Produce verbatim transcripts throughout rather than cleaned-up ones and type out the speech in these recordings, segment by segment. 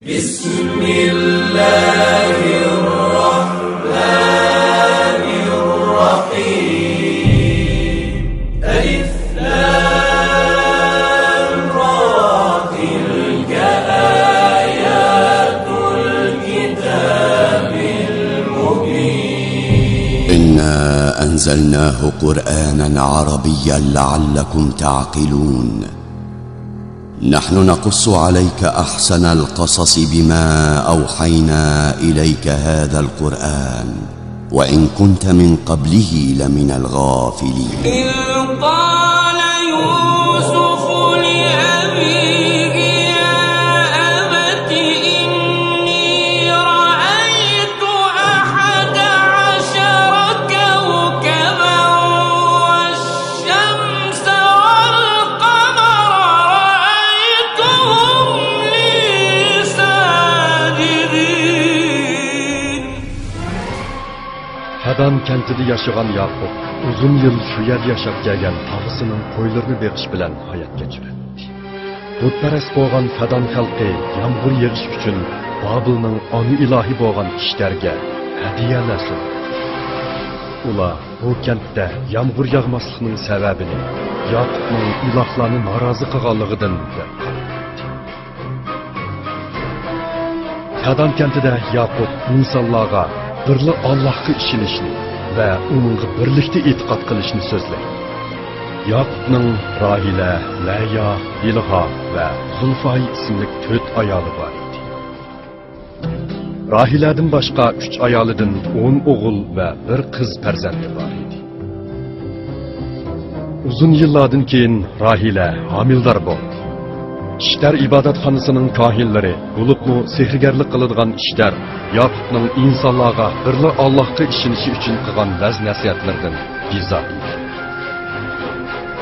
بسم الله الرحمن الرحيم. ألف لام را. تلك آيات الكتاب المبين. إنا أنزلناه قرآنا عربيا لعلكم تعقلون. نحن نقص عليك أحسن القصص بما أوحينا إليك هذا القرآن وإن كنت من قبله لمن الغافلين. إذ قال يوسف لأبيه يا أبت إني رأيت أحد عشر كوكبا والشمس والقمر رأيتهم لي ساجدين. فەدان كەنتىدە ياشىغان ياقۇپ ئۇزۇن يىل شۇ يەردە ياشاپ كەلگەن تاغىسىنىڭ قويلىرىنى بېقىش بىلەن ھايات كەچۈرەتتى. بۇتپەرەس بولغان فەدان خەلقى يامغۇر يېغىش ئۈچۈن بابىلنىڭ ئانا ئىلاھى بولغان ئىشتەرگە ھەدىيەلەر سۇنىدۇ. ئۇلار بۇ كەنتتە يامغۇر ياغماسلىقنىڭ سەۋەبىنى ياقۇپنىڭ ئىلاھلارنى نارازى قىلغانلىقىدىن دەپ قارايتتى. فەدان كەنتىدە ياقۇپ ئىنسانلارغا بىرلا ئاللاھقا ئىشىنىشنى ۋە ئۇنىڭغا بىرلىكتە ئېتىقاد قىلىشنى سۆزلەيدۇ. ياقۇپنىڭ راھىلە، لەيا، بىلھا ۋە زۇلفاي ئىسىملىك تۆت ئايالى بار ئىدى. راھىلەدىن باشقا ئۈچ ئايالىدىن ئون ئوغۇل ۋە بىر قىز پەرزەنتى بار ئىدى. ئۇزۇن يىللاردىن كېيىن راھىلە ھامىلىدار بولدى. ئىشتەر ئىبادەتخانىسىنىڭ كاھىنلىرى، بولۇپمۇ سېھىرگەرلىك قىلىدىغان ئىشتەر ياقۇپنىڭ ئىنسانلارغا بىرلا ئاللاھقا ئىشىنىشى ئۈچۈن قىلغان ۋەز-نەسىھەتلىرىدىن بىزار ئىدى.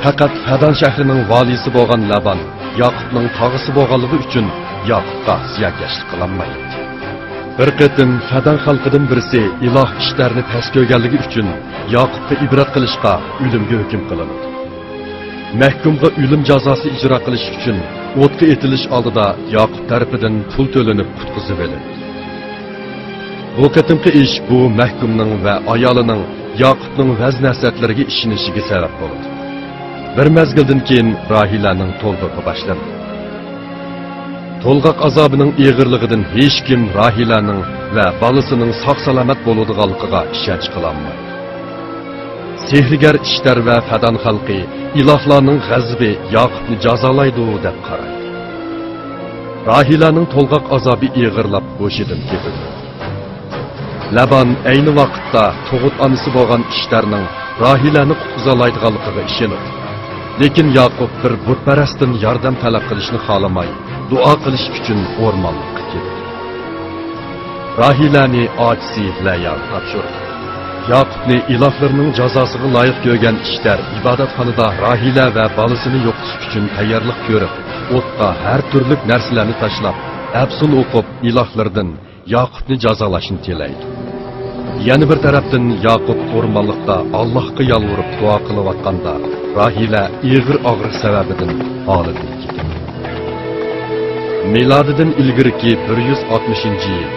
پەقەت فەدان شەھىرىنىڭ ۋالىيسى بولغان لابان ياقۇپنىڭ تاغىسى بولغانلىقى ئۈچۈن ياقۇپقا زىيانكەشلىك قىلالمايتتى. بىر قېتىم فەدان خەلقىدىن بىرسى ئىلاھ ئىشتەرنى تەس كۆرگەنلىكى ئۈچۈن ياقۇپقا ئىبرەت قىلىشقا ئۆلۈمگە ھۆكۈم قىلىنىدۇ. مەھكۇمغا ئۆلۈم جازاسى ئىجرا قىلىش ئۈچۈن ئوتقا ئېتىلىش ئالدىدا ياقۇپ تەرىپىدىن پۇل تۆلىنىپ قۇتقۇزۇۋېلىندى. بۇ قېتىمقى ئىش بۇ مەھكۇمنىڭ ۋە ئايالىنىڭ ياقۇپنىڭ ۋەز-نەسىھەتلىرىگە ئىشىنىشىگە سەۋەب بولىدۇ. بىر مەزگىلدىن كېيىن راھىلەنىڭ تولغىقى باشلاندى. تولغاق ئازابىنىڭ ئېغىرلىقىدىن ھېچكىم راھىلەنىڭ ۋە بالىسىنىڭ ساق-سالامەت بولىدىغانلىقىغا ئىشەنچ قىلالمايدۇ. سېھىرگەر ئىشتەر ۋە فەدان خەلقى ئىلاھلارنىڭ غەزىپى ياقۇپنى جازالايدۇ دەپ قارايدۇ. راھىلەنىڭ تولغاق ئازابى ئېغىرلاپ ھوشىدىن كېتىدۇ. لابان ئەينى ۋاقىتتا تۇغۇت ئانىسى بولغان ئىشتەرنىڭ راھىلەنى قۇتقۇزالايدىغانلىقىغا ئىشىنىدۇ. لېكىن ياقۇپ بىر بۇتپەرەستىن ياردەم تەلەپ قىلىشنى خالىماي، دۇئا قىلىش ئۈچۈن ئورمانلىققا كېلىدۇ. راھىلەنى ئاچىسى لەياغا تاپشۇرىدۇ. ياقۇپنى ئىلاھلىرىنىڭ جازاسىغا لايىق كۆرگەن ئىشتەر ئىبادەتخانىدا راھىلە ۋە بالىسىنى يوقىتىش ئۈچۈن تەييارلىق كۆرۈپ، ئوتقا ھەر تۈرلۈك نەرسىلەرنى تاشلاپ، ئەپسۇن ئوقۇپ، ئىلاھلىرىدىن ياقۇپنى جازالاشنى تىلەيدۇ. يەنە بىر تەرەپتىن، ياقۇپ ئورمانلىقتا ئاللاھقا يالۋۇرۇپ دۇئا قىلىۋاتقاندا، راھىلە ئېغىر ئاغرىق سەۋەبىدىن ھالىدىن كېتىدۇ. مىلادىدىن ئىلگىرىكى بىر يۈز ئاتمىشىنچى يىل.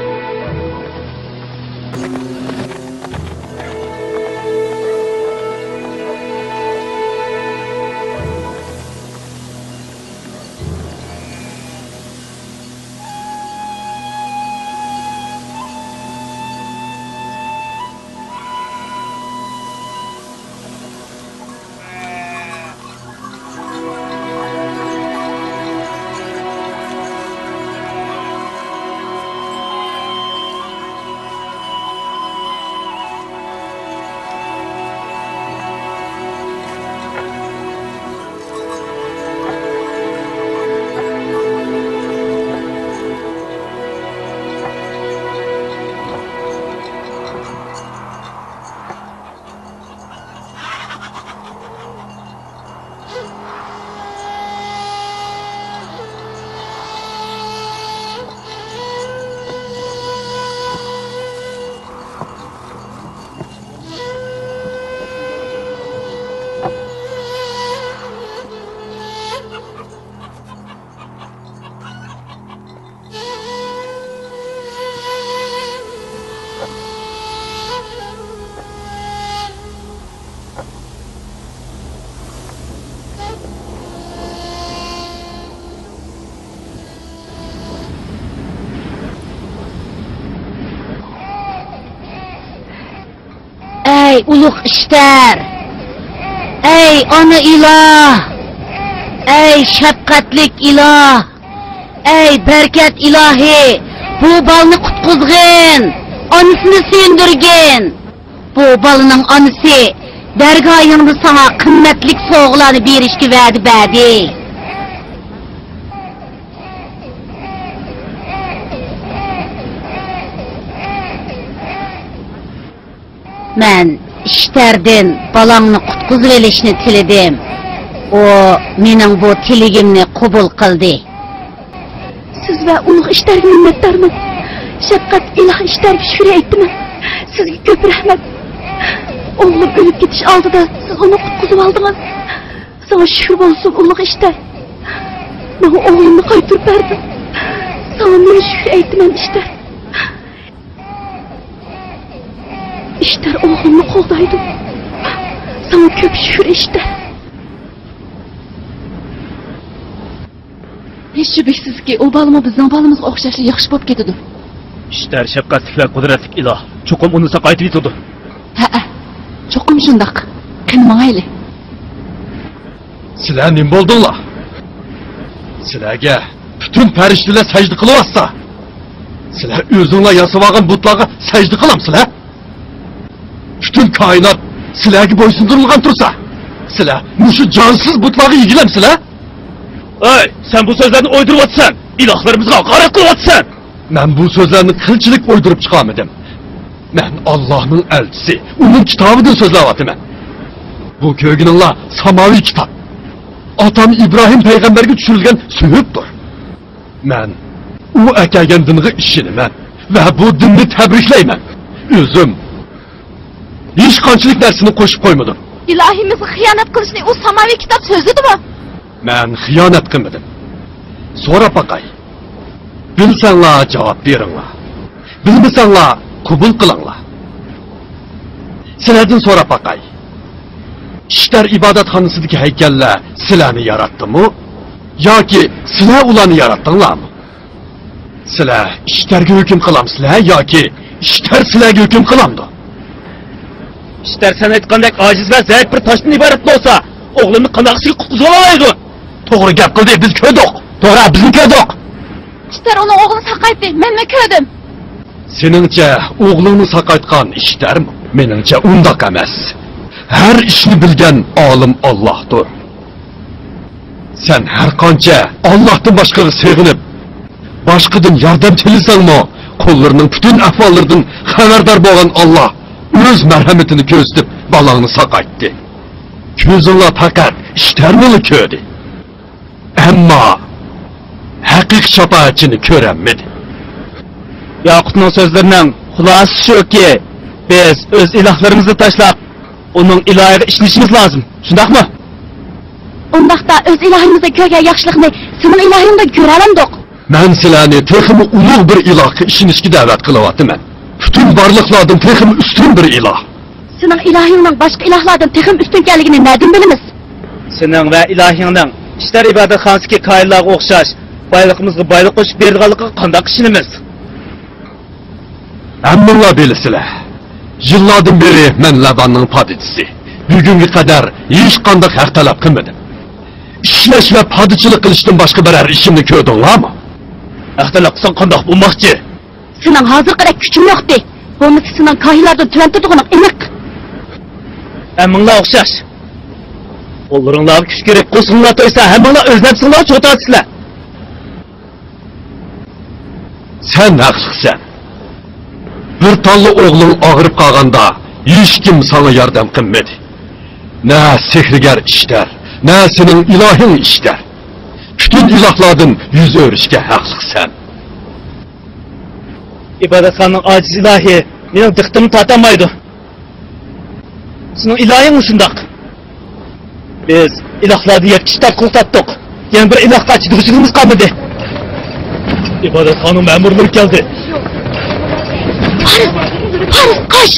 ئۇلۇغ ئىشتەر! ئەي ئانا ئىلاھ! ئەي شەپقەتلىك ئىلاھ! ئەي بەرىكەت ئىلاھى! بۇ بالىنى قۇتقۇزغىن! ئانىسىنى سۆيۈندۈرگىن! بۇ بالىنىڭ ئانىسى دەرگاھىڭدا ساڭا قىممەتلىك سوۋغىلارنى بېرىشكە ۋەدە بەردى. مەن ئىشتەردىن بالاڭنى قۇتقۇزۇۋېلىشنى تىلىدىم. ئۇ مېنىڭ بۇ تىلىكىمنى قوبۇل قىلدى. سىز ۋە ئۇلۇغ ئىشتەرگە مىننەتدارمەن. شەپقەت ئىلاھ ئىشتەرگە شۈكرى ئېيتىمەن. سىزگە كۆپ رەھمەت. ئوغلۇم ئۆلۈپ كېتىش ئالدىدا سىز ئۇنى قۇتقۇزۇۋالدىڭىز. ساڭا شۈكۈر بولسۇن، ئۇلۇغ ئىشتەر. ماڭا ئوغلۇمنى قايتۇرۇپ بەردىڭ. ساڭا مىڭ شۈكۈر ئېيتىمەن، ئىشتەر. ئىشتەر ئوغلۇمنى قوغدايدۇ. ساڭا كۆپ شۈكۈر، ئىشتەر. ھېچ شۈبھىسىزكى، ئۇ بالىمۇ بىزنىڭ بالىمىزغا ئوخشاشلا ياخشى بولۇپ كېتىدۇ. ئىشتەر شەپقەتلىك ۋە قۇدرەتلىك ئىلاھ، چوقۇم ئۇنى ساقايتىۋېتىدۇ. ھەئە، چوقۇم شۇنداق. قېنى، ماڭايلى. سىلەر نېمە بولدۇڭلار؟ سىلەرگە پۈتۈن پەرىشتىلەر سەجدە قىلىۋاتسا، سىلەر ئۆزۈڭلار ياسىۋالغان بۇتلارغا سەجدە قىلامسىلەر؟ پۈتۈن كائىنات سىلەرگە بويسۇندۇرۇلغان تۇرسا، سىلەر مۇشۇ جانسىز بۇتلارغا ئېگىلەمسىلەر؟ ئەي، سەن بۇ سۆزلەرنى ئويدۇرۇۋاتىسەن، ئىلاھلىرىمىزغا ھاقارەت قىلىۋاتىسەن. مەن بۇ سۆزلەرنى قىلچىلىك ئويدۇرۇپ چىقارمىدىم. مەن ئاللاھنىڭ ئەلچىسى، ئۇنىڭ كىتابىدىن سۆزلەۋاتىمەن. بۇ كۆرگىنىڭلار ساماۋىي كىتاب. ئاتام ئىبراھىم پەيغەمبەرگە چۈشۈرۈلگەن سۆھۈپتۇر. مەن ئۇ ئەكەلگەن دىنغا ئىشىنىمەن ۋە بۇ دىننى تەبرىكلەيمەن. ئۆزۈم ھېچقانچىلىك نەرسىنى قوشۇپ قويمىدىم. ئىلاھىمىزغا خىيانەت قىلىشنى ئۇ ساماۋىي كىتاب سۆزلىدىمۇ؟ مەن خىيانەت قىلمىدىم. سوراپ باقاي. بىلسەڭلار جاۋاب بېرىڭلار. بىلمىسەڭلار قوبۇل قىلىڭلار. سىلەردىن سوراپ باقاي. ئىشتەر ئىبادەتخانىسىدىكى ھەيكەللەر سىلەرنى ياراتتىمۇ؟ ياكى سىلەر ئۇلارنى ياراتتىڭلارمۇ؟ سىلەر ئىشتەرگە ھۆكۈم قىلامسىلەر ياكى ئىشتەر سىلەرگە ھۆكۈم قىلامدۇ؟ ئىشتەر سەن ئېيتقاندەك ئاجىز ۋە زەئىپ بىر تاشتىن ئىبارەت بولسا، ئوغلۇمنى قانداق ئىشىگە قۇتقۇزۇۋالالايدۇ؟ توغرا گەپ قىلدى، بىز كۆردۇق. توغرا، بىزمۇ كۆردۇق. ئىشتەر ئۇنىڭ ئوغلىنى ساقايتتى، مەنمۇ كۆردۈم. سېنىڭچە ئوغلۇڭنى ساقايتقان ئىشتەرمۇ؟ مېنىڭچە ئۇنداق ئەمەس. ھەر ئىشنى بىلگەن ئالىم ئاللاھتۇر. سەن ھەر قانچە ئاللاھتىن باشقىغا سېغىنىپ، باشقىدىن ياردەم تىلىسەڭمۇ، قۇللىرىنىڭ پۈتۈن ئەھۋاللىرىدىن خەۋەردار بولغان ئاللاھ ئۆز مەرھەمىتىنى كۆرسىتىپ بالاڭنى ساقايتتى. كۆزۈڭلار پەقەت ئىشتەرنىلا كۆردى. ئەمما ھەقىقىي شاپائەتچىنى كۆرەلمىدى. ياقۇپنىڭ سۆزلىرىنىڭ خۇلاسىسى شۇكى، بىز ئۆز ئىلاھلىرىمىزنى تاشلاپ، ئۇنىڭ ئىلاھىغا ئىشىنىشىمىز لازىم. شۇنداقمۇ؟ ئۇنداقتا ئۆز ئىلاھىمىزدا كۆرگەن ياخشىلىقنى سېنىڭ ئىلاھىڭدا كۆرەلەمدۇق؟ مەن سىلەرنى تېخىمۇ ئۇلۇغ بىر ئىلاھقا ئىشىنىشكە دەۋەت قىلىۋاتىمەن. پۈتۈن بارلىقلاردىن تېخىمۇ ئۈستۈن بىر ئىلاھ. سېنىڭ ئىلاھىڭنىڭ باشقا ئىلاھلاردىن تېخىمۇ ئۈستۈنكەنلىكىنى نەدىن بىلىمىز؟ سېنىڭ ۋە ئىلاھىڭنىڭ ئىشتەر ئىبادەتخانىسىدىكى كاھىنلارغا ئوخشاش بايلىقىمىزغا بايلىق قوشۇپ بېرىدىغانلىقىغا قانداق ئىشىنىمىز؟ ھەممىڭلار بىلىسىلەر، يىللاردىن بېرى مەن لەباننىڭ پادىچىسى. بۈگۈنگە قەدەر ھېچقانداق ھەق تەلەپ قىلمىدىم. ئىشلەش ۋە پادىچىلىق قىلىشتىن باشقا بىرەر ئىشىمنى كۆردۈڭلارمۇ؟ ھەق تەلەپ قىلساڭ قانداق بولماقچى؟ سېنىڭ ھازىرقىدەك كۈچۈڭ يوقتى. بولمىسا سېنىڭ كاھىنلاردىن تۆۋەن تۇرىدىغىنىڭ ئېنىق. ھەممىڭلار ئوخشاش. قوللىرىڭلارغا كۈچ كىرىپ، قورسىقىڭلار تويسا، ھەممىڭلار ئۆز نەپسىڭلارغا چوغ تارتىسىلەر. سەن ھەقلىقسەن. بىر تاللا ئوغلۇڭ ئاغرىپ قالغاندا، ھېچكىم ساڭا ياردەم قىلمىدى. نە سېھىرگەر ئىشتەر، نە سېنىڭ ئىلاھىڭ ئىشتەر. پۈتۈن ئىلاھلاردىن يۈز ئۆرۈشكە ھەقلىقسەن. ئىبادەتخانىنىڭ ئاجىز ئىلاھى مېنىڭ دىققىتىمنى تارتالمايدۇ. سېنىڭ ئىلاھىڭمۇ شۇنداق. بىز ئىلاھلاردىن يەتكۈچە تارتقۇلۇق تارتتۇق. يەنە بىر ئىلاھقا چىدىغۇچىلىقىمىز قالمىدى. ئىبادەتخانىنىڭ مەمۇرلىرى كەلدى. پارس! پارس، قاچ!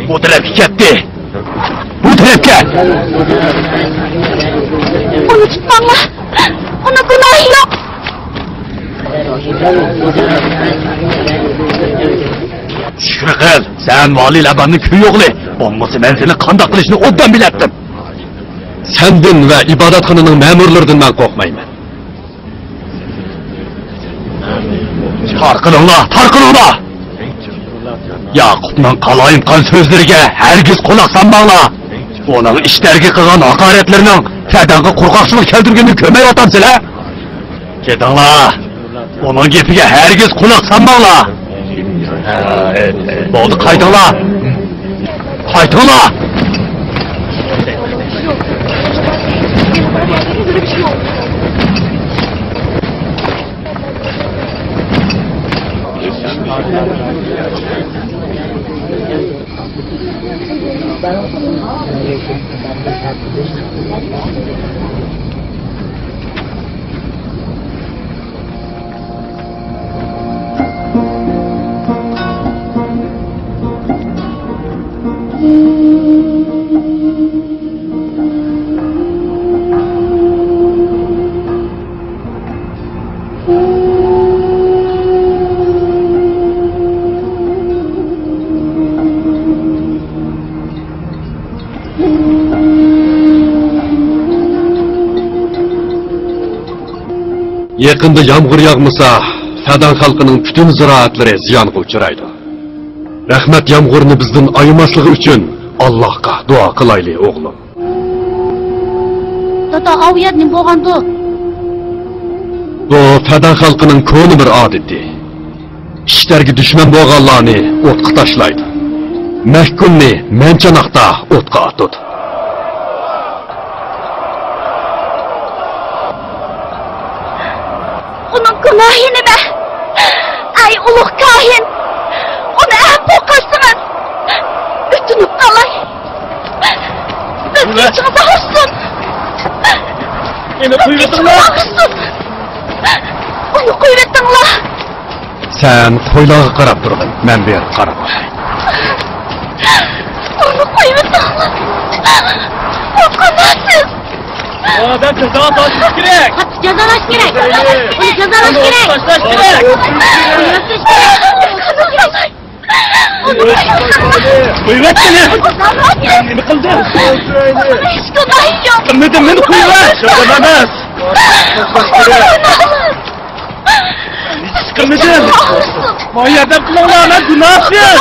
بۇ تەرەپكە كەتتى. بۇ تەرەپكە. ئۇنى تۇتماڭلار. ئۇنى گۇناھ شۈكرى قىل، سەن ۋالىي لەباننىڭ كۈيئوغلى. بولمىسا مەن سېنى قانداق قىلىشنى ئوبدان بىلەتتىم. سەندىن ۋە ئىبادەتخانىنىڭ مەمۇرلىرىدىن مەن قورقمايمەن. تارقىلىڭلار، تارقىلىڭلار! ياقۇپنىڭ قالايمىقان سۆزلىرىگە ھەرگىز قۇلاق سالماڭلار! ئۇنىڭ ئىشتەرگە قىلغان ھاقارەتلىرىنىڭ فەدانغا قۇرغاقچىلىق كەلتۈرگىنىنى كۆرمەيۋاتامسىلەر؟ كېتىڭلار! ئۇنىڭ گېپىگە ھەرگىز قۇلاق سالماڭلار! بولدى، قايتىڭلار! قايتىڭلار! يېقىندا يامغۇر ياغمىسا، فەدان خەلقىنىڭ پۈتۈن زىرائەتلىرى زىيانغا ئۇچرايدۇ. رەھمەت يامغۇرنى بىزدىن ئايىماسلىقى ئۈچۈن ئاللاھقا دۇئا قىلايلى، ئوغلۇم. دادا، ئاۋۇ يەردە نېمە بولغاندۇ؟ بۇ فەدان خەلقىنىڭ كونا بىر ئادىتى. ئىشتەرگە دۈشمەن بولغانلارنى ئوتقا تاشلايدۇ. مەھكۇمنى مەنچاناقتا ئوتقا ئاتىدۇ. ئۇنىڭ گۇناھى نېمە؟ ئەي ئۇلۇغ كاھىن، ئۇنى ئەپۇ قىلسىڭىز، ئۆتۈنۈپ قالاي. بىز ئىچىڭىز ئاغرىسۇن. ئۇنى قويۇۋېتىڭلار. ئۇنى قويۇۋېتىڭلار. سەن قويلارغا قاراپ تۇرغىن، مەن بېرىپ قاراپ باقاي. ئۇنى قويۇۋېتىڭلار. ئۇ گۇناھسىز. ئۇ ئادەم جازالاش كېرەك. قاتتىق جازالاش كېرەك. ئۇنى جازالاش كېرەك. تاشلاش كېرەك. ئۇنى ئۆلتۈرۈش كېرەك. قويۇۋەتسىلە! نېمە قىلدى؟ ھېچ گۇناھى يوق. قىلمىدىم، مېنى قويۇۋەت! يامان ئەمەس! ھېچ قىلمىدىم! ماڭا ياردەم قىلىڭلار، مەن گۇناھسىز!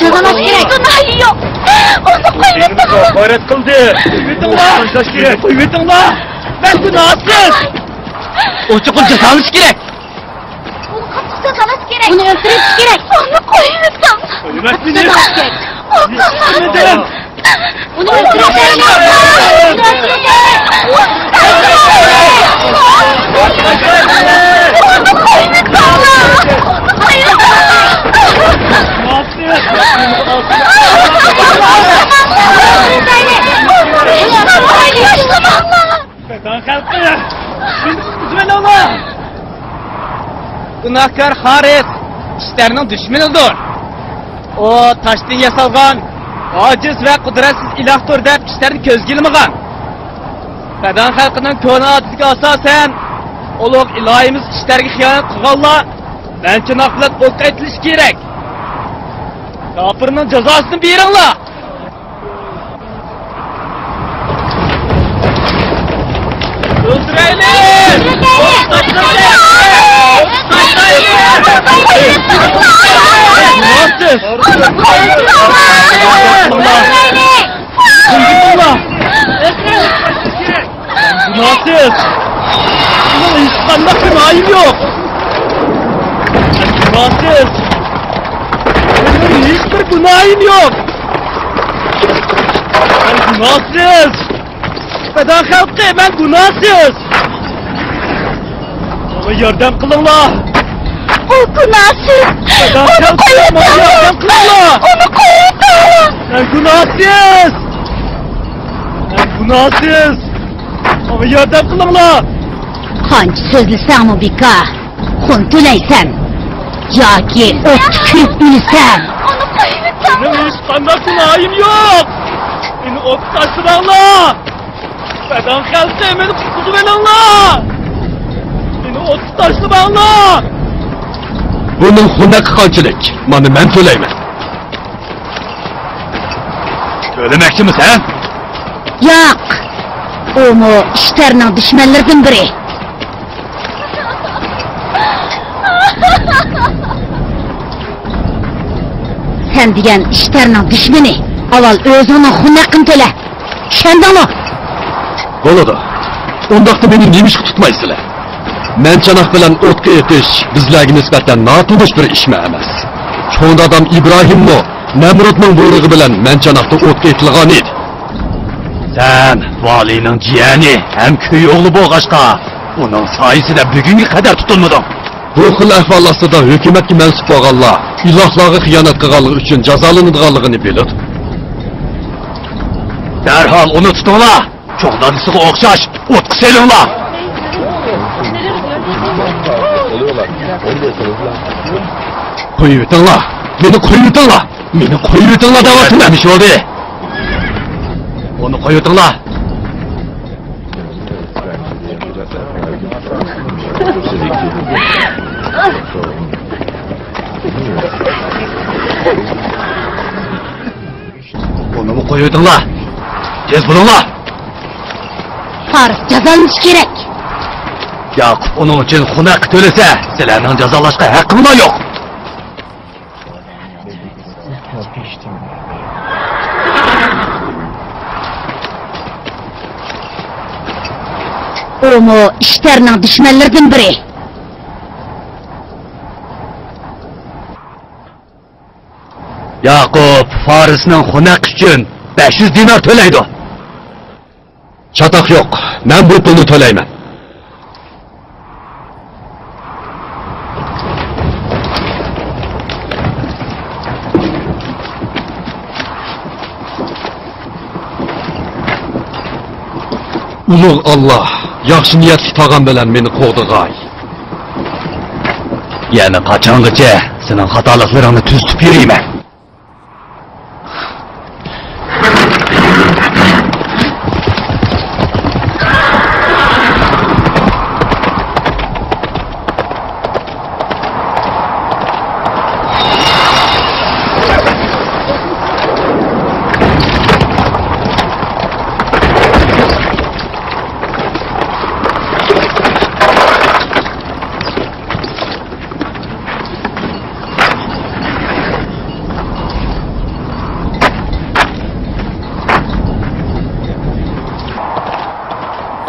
جازالاش كېرەك! گۇناھى يوق! ئۇنى قويۇۋېتىڭلار! غەيرەت قىلدى! قويۇۋېتىڭلار! قويۇۋېتىڭلار! مەن گۇناھسىز! ئۇ چوقۇم جازالاش كېرەك! ئۇنى قاتتىق جازالاش كېرەك. ئۇنى ئۆلتۈرۈش كېرەك. ئۇنى قويۇۋېتىڭ. قاتتىق جازالاش كېرەك. ئۇنى ئۆلتۈرۈش كېرەك. ئۇنى قويۇۋېتىڭ. فەدان خەلقى، مېنى قۇتۇلدۇرۇۋېلىڭلار! گۇناھكار خارىس ئىشتەرنىڭ دۈشمىنىدۇر. ئۇ تاشتىن ياسالغان ئاجىز ۋە قۇدرەتسىز ئىلاھتۇر دەپ ئىشتەرنى كۆزگە ئىلمىغان. فەدان خەلقىنىڭ كونا ئادىتىگە ئاساسەن، ئۇلۇغ ئىلاھىمىز ئىشتەرگە خىيانەت قىلغانلار مەنچىناق بىلەن ئوتقا ئېتىلىشى كېرەك. كاپىرنىڭ جازاسىنى بېرىڭلار! ئۆلتۈرەيلى! گۇناھسىز! مېنىڭ ھېچقانداق گۇناھىم يوق! گۇناھسىز! مېنىڭ ھېچبىر گۇناھىم يوق! مەن گۇناھسىز! فەدان خەلقى، مەن گۇناھسىز! ماڭا ياردەم قىلىڭلار! ئۇ گۇناھسىز! فەدان خەلقى، ماڭا ياردەم قىلىڭلار! ئۇنى قويۇۋېتىڭلار! مەن گۇناھسىز! مەن گۇناھسىز! ماڭا ياردەم قىلىڭلار! قانچە سۆزلىسەڭمۇ بىكار. خۇن تۆلەيسەن ياكى ئوتتا كۆيۈپ ئۆلىسەن. مېنىڭ ھېچقانداق گۇناھىم يوق. مېنى ئوتقا تاشلىماڭلار. ۋەتەن خەلقى، مېنى قۇتقۇزۇۋېلىڭلار! مېنى ئوتقا تاشلىماڭلار! بۇنىڭ خۇن ھەققى قانچىلىك؟ مانا مەن تۆلەيمەن. تۆلىمەكچىمۇ سەن؟ ياق! ئۇمۇ ئىشتەرنىڭ دۈشمەنلىرىدىن بىرى. سەن دېگەن ئىشتەرنىڭ دۈشمىنى. ئاۋۋال ئۆزۈڭنىڭ خۇن ھەققىنى تۆلە. چۈشەندىڭمۇ؟ بولىدۇ. ئۇنداقتا مېنى نېمىشقا تۇتمايسىلەر؟ مەنچاناق بىلەن ئوتقا ئېتىش بىزلەرگە نىسبەتەن ناتونۇش بىر ئىشمۇ ئەمەس. چوڭ دادام ئىبراھىممۇ نەمرۇتنىڭ بۇيرۇقى بىلەن مەنچاناقتا ئوتقا ئېتىلغان ئىدى. سەن ۋالىينىڭ جىيەنى ھەم كۈي ئوغلى بولغاچقا، ئۇنىڭ سايىسىدە بۈگۈنگە قەدەر تۇتۇلمىدىڭ. بۇ خىل ئەھۋال ئاستىدا ھۆكۈمەتكە مەنسۇپ بولغانلار ئىلاھلارغا خىيانەت قىلغانلىقى ئۈچۈن جازالىنىدىغانلىقىنى بىلىدۇ. دەرھال ئۇنى تۇتۇڭلار! چوڭ دادىسىغا ئوخشاش ئوتقا سېلىڭلار! قويۇۋېتىڭلار! مېنى قويۇۋېتىڭلار! مېنى قويۇۋېتىڭلار دەۋاتىمەن! نېمە ئىش بولدى؟ ئۇنى قويۇۋېتىڭلار! ئۇنىمۇ قويۇۋېتىڭلار! تېز بولۇڭلار! فارس جازالىنىشى كېرەك! ياقۇپ ئۇنىڭ ئۈچۈن خۇن ھەققى تۆلىسە، سىلەرنىڭ جازالاشقا ھەققىڭلار يوق! ئۇمۇ ئىشتەرنىڭ دۈشمەنلىرىدىن بىرى. ياقۇپ فارسنىڭ خۇن ھەققى ئۈچۈن بەش يۈز دىنار تۆلەيدۇ. چاتاق يوق، مەن بۇ پۇلنى تۆلەيمەن. ئۇلۇغ ئاللاھ، ياخشى نىيەتلىك تاغام بىلەن مېنى قوغدىغاي. يەنە قاچانغىچە سېنىڭ خاتالىقلىرىڭنى تۈزىتىپ يۈرىمەن؟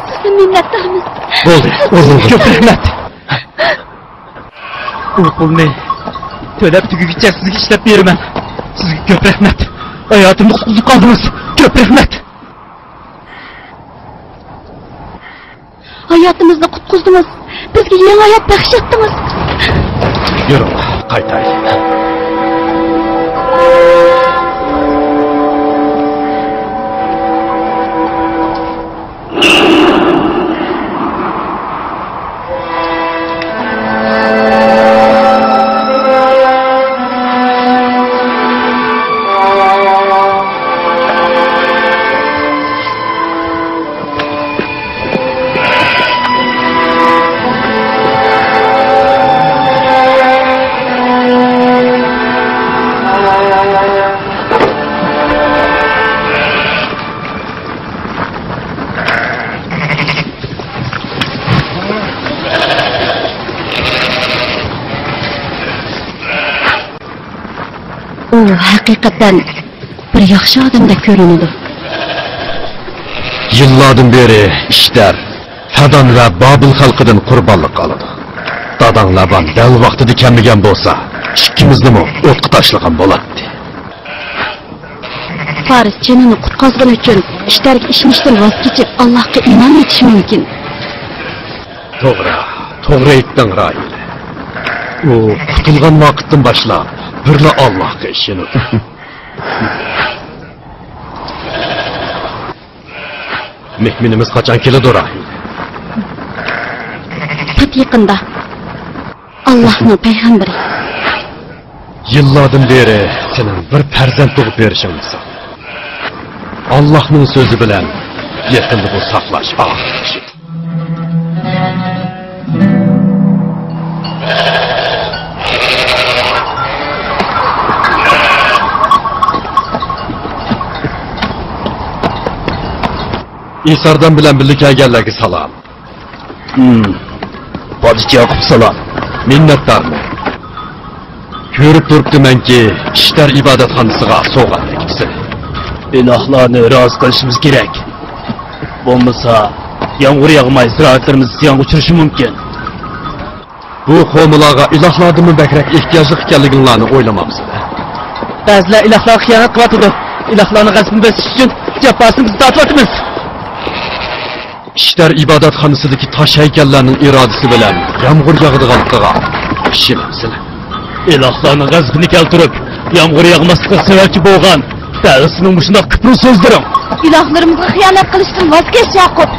سىزدىن مىننەتدارمىز. بولدى، ئورنۇڭغا. كۆپ رەھمەت. ئۇ پۇلنى تۆلەپ تۈگىگىچە سىزگە ئىشلەپ بېرىمەن. سىزگە كۆپ رەھمەت. ھاياتىمنى قۇتقۇزۇپ قالدىڭىز. كۆپ رەھمەت. ھاياتىمىزنى قۇتقۇزدىڭىز. بىزگە يېڭى ھايات بەخش ئەتتىڭىز. يۈرۈڭ، قايتايلى. ئۇ ھەقىقەتەن بىر ياخشى ئادەمدەك كۆرۈنىدۇ. يىللاردىن بېرى ئىشتەر فەدان ۋە بابىل خەلقىدىن قۇربانلىق ئالىدۇ. داداڭ لابان دەل ۋاقتىدا كەلمىگەن بولسا، ئىككىمىزنىمۇ ئوتقا تاشلىغان بولاتتى. فارس جېنىنى قۇتقازغىنى ئۈچۈن ئىشتەرگە ئىشىنىشتىن ۋاز كېچىپ، ئاللاھقا ئىمان ئېيتىشى مۇمكىن. توغرا، توغرا ئېيتتىڭ، راھىلە. ئۇ قۇتۇلغان ۋاقىتتىن باشلاپ بىرلا ئاللاھقا ئىشىنىدۇ. مېھمىنىمىز قاچان كېلىدۇ، راھىلە؟ پات يېقىندا. ئاللاھنىڭ پەيغەمبىرى. يىللاردىن بېرى سېنىڭ بىر پەرزەنت تۇغۇپ بېرىشىڭنى ساڭا. ئاللاھنىڭ سۆزى بىلەن يېقىندىمۇ ساقلاش. ئاھ. ئىساردان بىلەن بىللە كەلگەنلەرگە سالام. ھىم. پادىچى ياقۇپ سالام. مىننەتدارمەن. كۆرۈپ تۇرۇپتىمەنكى، ئىشتار ئىبادەتخانىسىغا سوۋغات ئەكىپسىلەر. ئىلاھلارنى رازى قىلىشىمىز كېرەك. بولمىسا، يامغۇر ياغماي، زىرائەتلىرىمىز زىيانغا ئۇچرىشى مۇمكىن. بۇ قومىلارغا ئىلاھلاردىنمۇ بەكرەك ئېھتىياجلىق ئىكەنلىكىڭلارنى ئويلىمامسىلەر؟ بەزىلەر ئىلاھلارغا خىيانەت قىلىۋاتىدۇ. ئىلاھلارنىڭ غەزىپىنى بېسىش ئۈچۈن جاپاسىنى بىز تارتىۋاتىمىز. ئىشتار ئىبادەتخانىسىدىكى تاش ھەيكەللەرنىڭ ئىرادىسى بىلەن يامغۇر ياغىدىغانلىقىغا ئىشىنەمسىلەر؟ ئىلاھلارنىڭ غەزىپىنى كەلتۈرۈپ، يامغۇر ياغماسلىقىغا سەۋەبچى بولغان دەل سېنىڭ مۇشۇنداق كۇپۇر سۆزلىرىڭ. ئىلاھلىرىمىزغا خىيانەت قىلىشتىن ۋاز كەچ، ياقۇپ.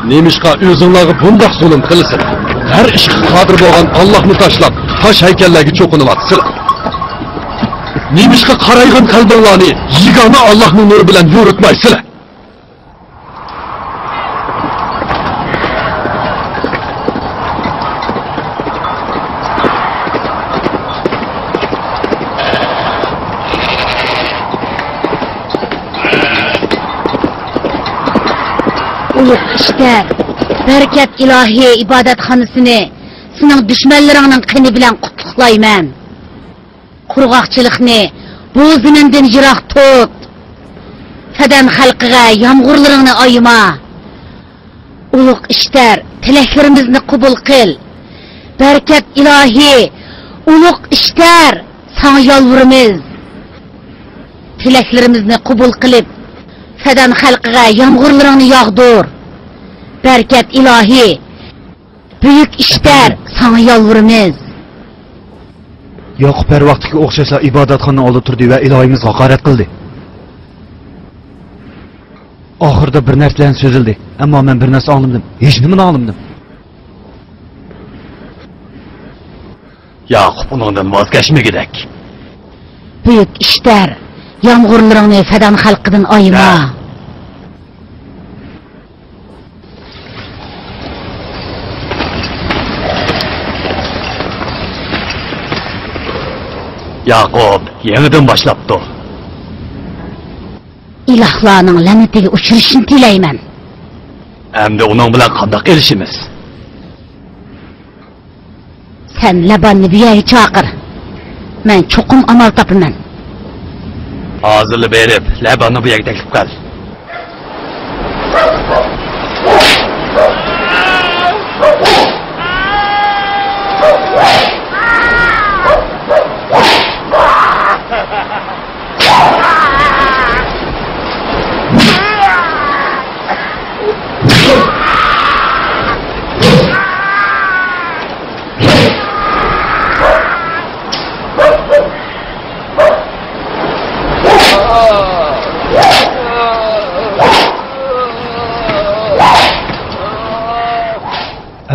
نېمىشقا ئۆزۈڭلارغا بۇنداق زۇلۇم قىلىسىلەر؟ ھەر ئىشقا قادىر بولغان ئاللاھنى تاشلاپ، تاش ھەيكەللەرگە چوقۇنۇۋاتىسىلەر. نېمىشقا قارايغان قەلبىڭلارنى يېگانە ئاللاھنىڭ نۇرى بىلەن يورۇتمايسىلەر؟ ئۇلۇغ ئىشتار، بەرىكەت ئىلاھى ئىبادەتخانىسىنى سېنىڭ دۈشمەنلىرىڭنىڭ قېنى بىلەن قۇتلۇقلايمەن. قۇرغاقچىلىقنى بۇ زېمىندىن يىراق تۇت. فەدەن خەلقىگە يامغۇرلىرىڭنى ئايىما. ئۇلۇغ ئىشتار، تىلەكلىرىمىزنى قوبۇل قىل. بەرىكەت ئىلاھى، ئۇلۇغ ئىشتار، ساڭا يالۋۇرىمىز. تىلەكلىرىمىزنى قوبۇل قىلىپ، فەدەن خەلقىگە يامغۇرلىرىڭنى ياغدۇر. بەرىكەت ئىلاھى، بۈيۈك ئىشتار، ساڭا يالۋۇرىمىز. ياقۇپ ھەر ۋاقىتتىكىگە ئوخشاشلا ئىبادەتخانىنىڭ ئالدىدا تۇردى ۋە ئىلاھىمىزغا ھاقارەت قىلدى. ئاخىرىدا بىر نەرسىلەرنى سۆزلىدى، ئەمما مەن بىر نەرسە ئاڭلىمىدىم، ھېچنېمىنى ئاڭلىمىدىم. ياقۇپ ئۇنىڭدىن ۋاز كەچمىگۈدەك. بۈيۈك ئىشتار، يامغۇرلىرىڭنى فەدەن خەلقىدىن ئايىما. ھە. ياقۇپ يېڭىدىن باشلاپتۇ. ئىلاھلارنىڭ لەنىتىگە ئۇچرىشىنى تىلەيمەن. ئەمدى ئۇنىڭ بىلەن قانداق قىلىشىمىز؟ سەن لاباننى بۇ يەرگە چاقىر. مەن چوقۇم ئامال تاپىمەن. ھازىرلا بېرىپ، لاباننى بۇ يەرگە تەكلىپ قىل.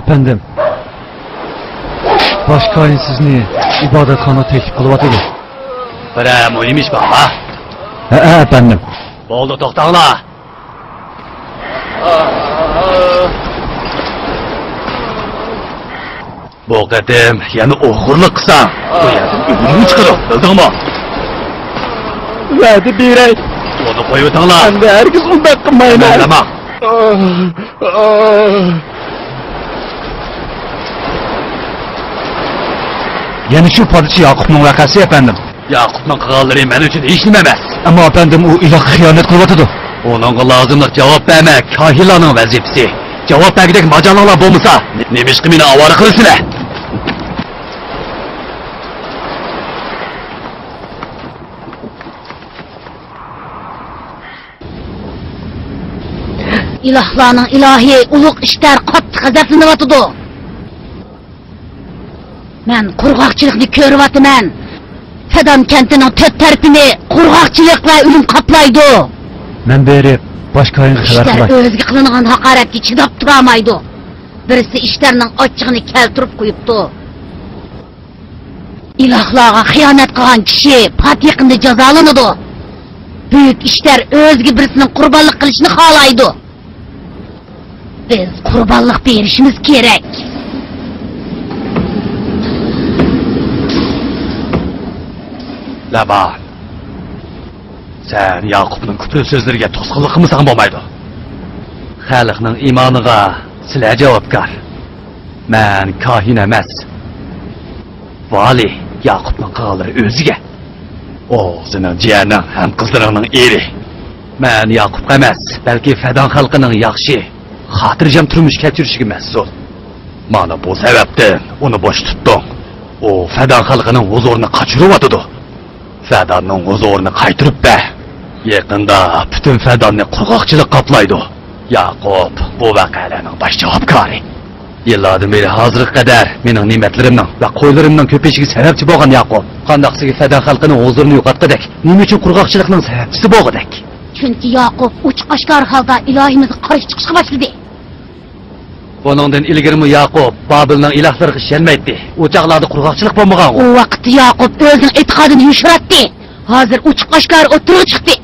ئەپەندىم، باش كاھىن سىزنى ئىبادەتخانىغا تەكلىپ قىلىۋاتىدۇ. بىرەر مۇھىم ئىش بارمۇ؟ ھەئە، ئەپەندىم. بولدى، توختاڭلار. بۇ قېتىم يەنە ئوغرىلىق قىلساڭ، بۇ يەردىن ئۆلۈمۈڭ چىقىدۇ، بىلدىڭمۇ؟ ۋەدە بېرەي. ئۇنى قويۇۋېتىڭلار. ئەمدى ھەرگىز ئۇنداق قىلمايمەن. مەن نېمە؟ يەنە شۇ پادىچى ياقۇپنىڭ ۋەقەسى، ئەپەندىم. ياقۇپنىڭ قىلغانلىرى مەن ئۈچۈن ھېچنېمە ئەمەس. ئەمما ئەپەندىم، ئۇ ئىلاھقا خىيانەت قىلىۋاتىدۇ. ئۇنىڭغا لازىملىق جاۋاب بەرمەك كاھىنلارنىڭ ۋەزىپىسى. جاۋاب بەرگۈدەك ماجالىڭلار بولمىسا، نېمىشقا مېنى ئاۋارە قىلىسىلەر؟ ئىلاھلارنىڭ ئىلاھى ئۇلۇغ ئىشتار قاتتىق غەزەپلىنىۋاتىدۇ. مەن قۇرغاقچىلىقنى كۆرۈۋاتىمەن. فەدان كەنتىنىڭ تۆت تەرىپىنى قۇرغاقچىلىق ۋە ئۆلۈم قاپلايدۇ. مەن بېرىپ، باش كاھىنغا خەۋەر قىلاي. ئىشتار ئۆزىگە قىلىنغان ھاقارەتكە چىداپ تۇرالمايدۇ. بىرسى ئىشتەرنىڭ ئاچچىقىنى كەلتۈرۈپ قويۇپتۇ. ئىلاھلارغا خىيانەت قىلغان كىشى پات يېقىندا جازالىنىدۇ. بۈيۈك ئىشتەر ئۆزىگە بىرسىنىڭ قۇربانلىق قىلىشىنى خالايدۇ. بىز قۇربانلىق بېرىشىمىز كېرەك. لابان، سەن ياقۇپنىڭ كۇپۇر سۆزلىرىگە توسقۇنلۇق قىلمىساڭ بولمايدۇ. خەلقنىڭ ئىمانىغا سىلەر جاۋابكار. مەن كاھىن ئەمەس. ۋالىي، ياقۇپنىڭ قىلغانلىرى ئۆزىگە. ئۇ سېنىڭ جىيەنىڭ ھەم قىزلىرىڭنىڭ ئېرى. مەن ياقۇپقا ئەمەس، بەلكى فەدان خەلقىنىڭ ياخشى، خاتىرجەم تۇرمۇش كەچۈرۈشىگە مەسئۇل. مانا بۇ سەۋەبتىن ئۇنى بوش تۇتتۇڭ. ئۇ فەدان خەلقىنىڭ ھۇزۇرىنى قاچۇرۇۋاتىدۇ. فەداننىڭ ھۇزۇرىنى قايتۇرۇپ بەر. يېقىندا پۈتۈن فەداننى قۇرغاقچىلىق قاپلايدۇ. ياقۇپ بۇ ۋەقەلەرنىڭ باش جاۋابكارى. يىللاردىن بېرى ھازىرغا قەدەر مېنىڭ نېمەتلىرىمنىڭ ۋە قويلىرىمنىڭ كۆپىيىشىگە سەۋەبچى بولغان ياقۇپ، قانداق سىزگە فەدان خەلقىنىڭ ھۇزۇرىنى يوقاتقۇدەك، نېمە ئۈچۈن قۇرغاقچىلىقنىڭ سەۋەبچىسى بولغۇدەك؟ چۈنكى ياقۇپ ئوچۇق ئاشكارا ھالدا ئىلاھىمىزغا قارشى چىقىشقا باشلىدى. بۇنىڭدىن ئىلگىرىمۇ ياقۇپ بابىلنىڭ ئىلاھلىرىغا ئىشەنمەيتتى. ئۇ چاغلاردا قۇرغاقچىلىق بولمىغانغۇ؟ ئۇ ۋاقىتتا ياقۇپ ئۆزىنىڭ ئېتىقادىنى يوشۇراتتى. ھازىر ئوچۇق ئاشكارا ئوتتۇرىغا چىقتى.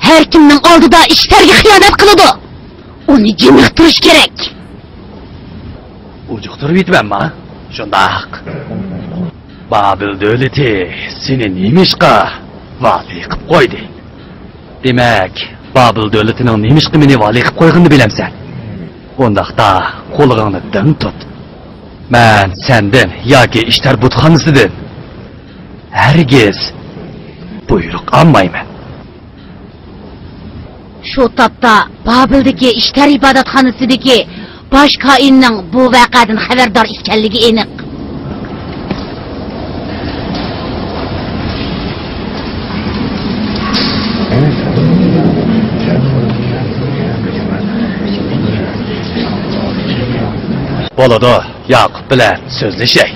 ھەر كىمنىڭ ئالدىدا ئىشتەرگە خىيانەت قىلىدۇ. ئۇنى جىمىقتۇرۇش كېرەك. ئۇجۇقتۇرۇۋېتىمەنما؟ شۇنداق. بابىل دۆلىتى سېنى نېمىشقا ۋالىي قىپ قويدى؟ دېمەك، بابىل دۆلىتىنىڭ نېمىشقا مېنى ۋالىي قىپ قويغىنىنى بىلەمسەن؟ ئۇنداقتا قۇلىقىڭنى دىڭ تۇت. مەن سەندىن ياكى ئىشتار بۇتخانىسىدىن ھەرگىز بۇيرۇق ئالمايمەن. شۇ تاپتا بابىلدىكى ئىشتار ئىبادەتخانىسىدىكى باش كاھىننىڭ بۇ ۋەقەدىن خەۋەردار ئىكەنلىكى ئېنىق. بولىدۇ، ياقۇپ بىلەن سۆزلىشەي.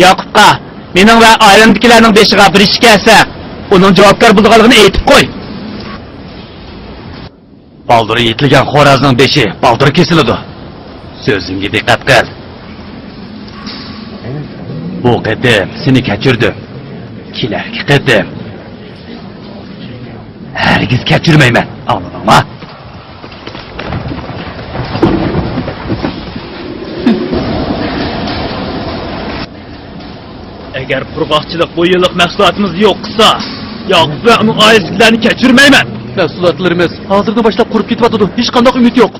ياقۇپقا، مېنىڭ ۋە ئائىلەمدىكىلەرنىڭ بېشىغا بىر ئىش كەلسە، ئۇنىڭ جاۋابكار بولىدىغانلىقىنى ئېيتىپ قوي. بالدۇرى يېتىلگەن خورازنىڭ بېشى بالدۇر كېسىلىدۇ. سۆزۈمگە دىققەت قىل. بۇ قېتىم سېنى كەچۈردۈم. كېلەركى قېتىم ھەرگىز كەچۈرمەيمەن. ئاڭلىدىڭما؟ ئەگەر قۇرغاقچىلىق بۇ يىللىق مەھسۇلاتىمىزنى يوق قىلسا، ياقۇپ ۋە ئۇنىڭ ئائىلىسىدىكىلەرنى كەچۈرمەيمەن. مەھسۇلاتلىرىمىز ھازىردىن باشلاپ قۇرۇپ كېتىۋاتىدۇ. ھېچقانداق ئۈمىد يوق.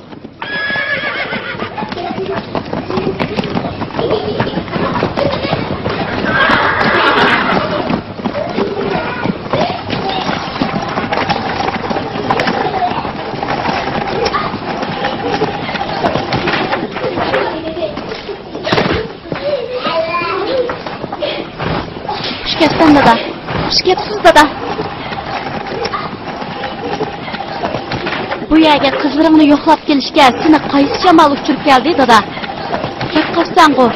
خۇش كەپسەن، دادا. خۇش كەپسىز، دادا. بۇ يەرگە قىزلىرىڭنى يوقلاپ كېلىشكە سېنى قايسى شامال ئۇچۇرۇپ كەلدى، دادا؟ كەپ قاپسەنغۇ.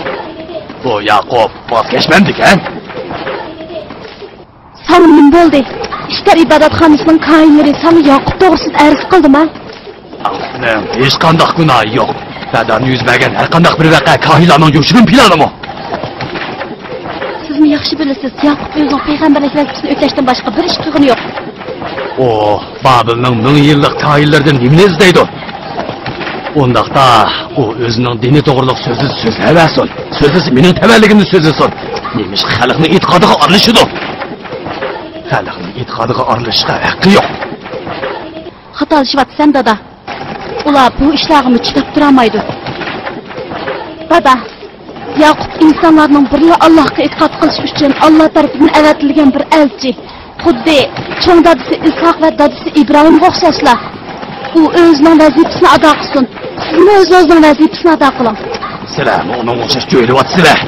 بۇ ياقۇپ ۋاز كەچمەمدىكەن. ساڭا نېمە بولدى؟ ئىشتار ئىبادەتخانىسىنىڭ كاھىنلىرى ساڭا ياقۇپ توغرىسىدا ئەرز قىلدىما؟ مېنىڭ ھېچقانداق گۇناھى يوق. فەداندا يۈز بەرگەن ھەرقانداق بىر ۋەقە كاھىنلارنىڭ يوشۇرۇن پىلانىمۇ؟ سىزمۇ ياخشى بىلىسىز، ياقۇپ ئۆزىنىڭ پەيغەمبەرلىك ۋەزىپىسىنى ئۆتەشتىن باشقا بىر ئىش قىلغىنى يوق. ئۇ بابىلنىڭ مىڭ يىللىق كاھىنلىرىدىن نېمىنى ئىزدەيدۇ؟ ئۇنداقتا ئۇ ئۆزىنىڭ دىنى توغرۇلۇق سۆزلىسە سۆزلەۋەرسۇن. سۆزلىسە مېنىڭ تەۋەلىكىمنى سۆزلىسۇن. نېمىشقا خەلقنىڭ ئېتىقادىغا ئارىلىشىدۇ؟ خەلقنىڭ ئېتىقادىغا ئارىلىشىشقا ھەققى يوق. خاتالىشىۋاتىسەن، دادا. ئۇلار بۇ ئىشلارغىمۇ چىداپ تۇرالمايدۇ. دادا، ياقۇپ ئىنسانلارنىڭ بىرلا ئاللاھقا ئېتىقاد قىلىشى ئۈچۈن ئاللا تەرىپىدىن ئەۋەتىلگەن بىر ئەلچى. خۇددى چوڭ دادىسى ئىسھاق ۋە دادىسى ئىبراھىمغا ئوخشاشلا. ئۇ ئۆزىنىڭ ۋەزىپىسىنى ئادا قىلسۇن. سىزمۇ ئۆزىڭىزنىڭ ۋەزىپىسىنى ئادا قىلىڭ. سىلەرمۇ ئۇنىڭغا ئوخشاش جۆيلۈۋاتىسىلەر.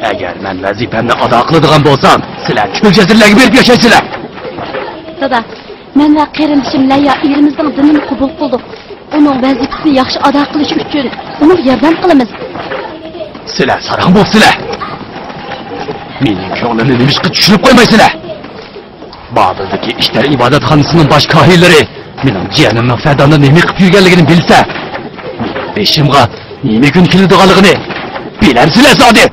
ئەگەر مەن ۋەزىپەمنى ئادا قىلىدىغان بولسام، سىلەر چۆل جەزىرىلەرگە بېرىپ ياشايسىلەر. دادا، مەن ۋە قېرىندىشىم لەيا ئېرىمىزنىڭ دىنىنى قوبۇل قىلدۇق. ئۇنىڭ ۋەزىپىسىنى ياخشى ئادا قىلىشى ئۈچۈن ئۇنىڭغا ياردەم قىلىمىز. سىلەر ساراڭ بوپسىلەر. مېنىڭ كۆڭلۈمنى نېمىشقا چۈشىنىپ قويمايسىلەر؟ بابىلدىكى ئىشتار ئىبادەتخانىسىنىڭ باش كاھىنلىرى مېنىڭ جىيەنىمنىڭ فەداندا نېمە قىلىپ يۈرگەنلىكىنى بىلسە، مېنى بېشىمغا نېمە كۈن كېلىدىغانلىقىنى بىلەمسىلەر زادى؟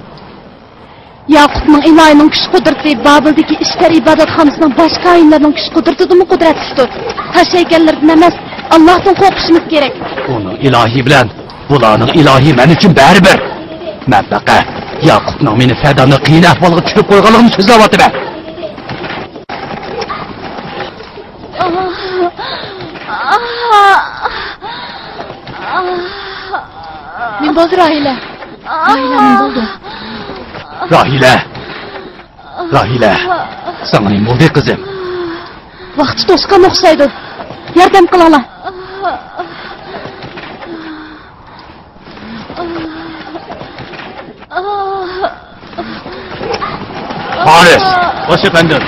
ياقۇپنىڭ ئىلاھىنىڭ كۈچ-قۇدرىتى بابىلدىكى ئىشتەر ئىبادەتخانىسىنىڭ باش كاھىنلىرىنىڭ كۈچ-قۇدرىتىدىنمۇ قۇدرەتلىكتۇر. تاش ھەيكەللىرىدىن ئەمەس، ئاللاھتىن قورقۇشىمىز كېرەك. ئۇنىڭ ئىلاھى بىلەن بۇلارنىڭ ئىلاھى مەن ئۈچۈن بەرىبىر. مەن پەقەت ياقۇپنىڭ مېنى فەدانى قىيىن ئەھۋالغا چۈشۈرۈپ قويغانلىقىنى سۆزلەۋاتىمەن. نېمە بولدى، راھىلە؟ راھىلە، نېمە بولدى؟ راھىلە! راھىلە! ساڭا نېمە بولدى، قىزىم؟ ۋاقتى توشقان ئوخشايدۇ. ياردەم قىلىڭلار. ھارىس! باش ئەپەندىم.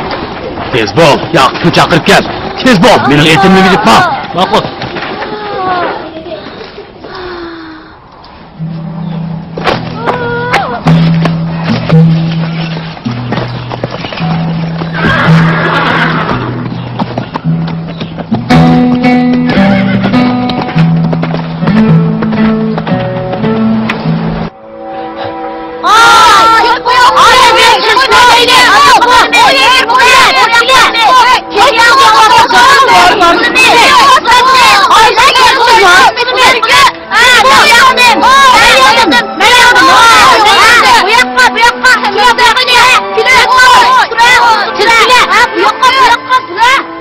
تېز بول، ياقۇپنى چاقىرىپ كەل. تېز بول، مېنىڭ ئېتىمنى مىنىپ ماڭ. ماقۇل.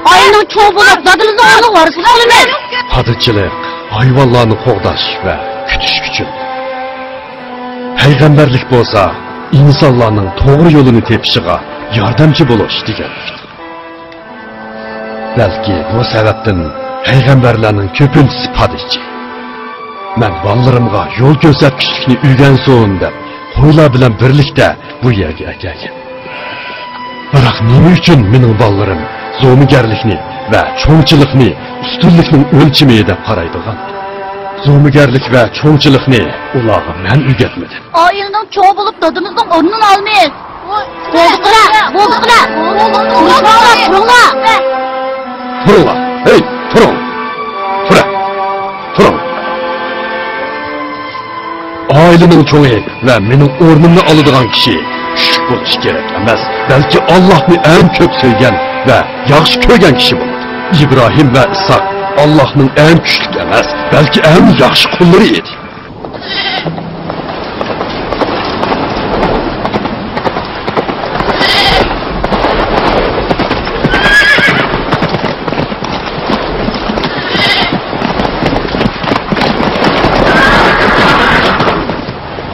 ئائىلىنىڭ چوڭى بولۇپ، دادىمىزنىڭ ئورنىغا ۋارىسلىق قىلىمىز. پادىچىلىق ھايۋانلارنى قوغداش ۋە كۈتۈش ئۈچۈن. پەيغەمبەرلىك بولسا ئىنسانلارنىڭ توغرا يولىنى تېپىشىغا ياردەمچى بولۇش دېگەنلىكتۇر. بەلكى بۇ سەۋەبتىن پەيغەمبەرلەرنىڭ كۆپىنچىسى پادىچى. مەن بالىلىرىمغا يول كۆرسەتكۈچىلىكنى ئۆگەنسۇن دەپ، قويلار بىلەن بىرلىكتە بۇ يەرگە ئەكەلگەن. بىراق نېمە ئۈچۈن مېنىڭ بالىلىرىم زومىگەرلىكنى ۋە چوڭچىلىقنى ئۈستۈنلۈكنىڭ ئۆلچىمى دەپ قارايدىغان؟ زومىگەرلىك ۋە چوڭچىلىقنى ئۇلارغا مەن ئۆگەتمىدىم. ئائىلىنىڭ چوڭى بولۇپ، دادىمىزنىڭ ئورنىنى ئالىمىز. بولدى قىلە، بولدى قىلە. تۇرۇڭلار، تۇرۇڭلار. تۇرۇڭلار، ھەي، تۇرۇڭ. تۇرە، تۇرۇڭ. ئائىلىنىڭ چوڭى ۋە مېنىڭ ئورنۇمنى ئالىدىغان كىشى كۈچلۈك بولۇشى كېرەك ئەمەس، بەلكى ئاللاھنى ئەڭ كۆپ سۆيگەن ۋە ياخشى كۆرگەن كىشى بولىدۇ. ئىبراھىم ۋە ئىسھاق ئاللاھنىڭ ئەڭ كۈچلۈك ئەمەس، بەلكى ئەڭ ياخشى قۇللىرى ئىدى.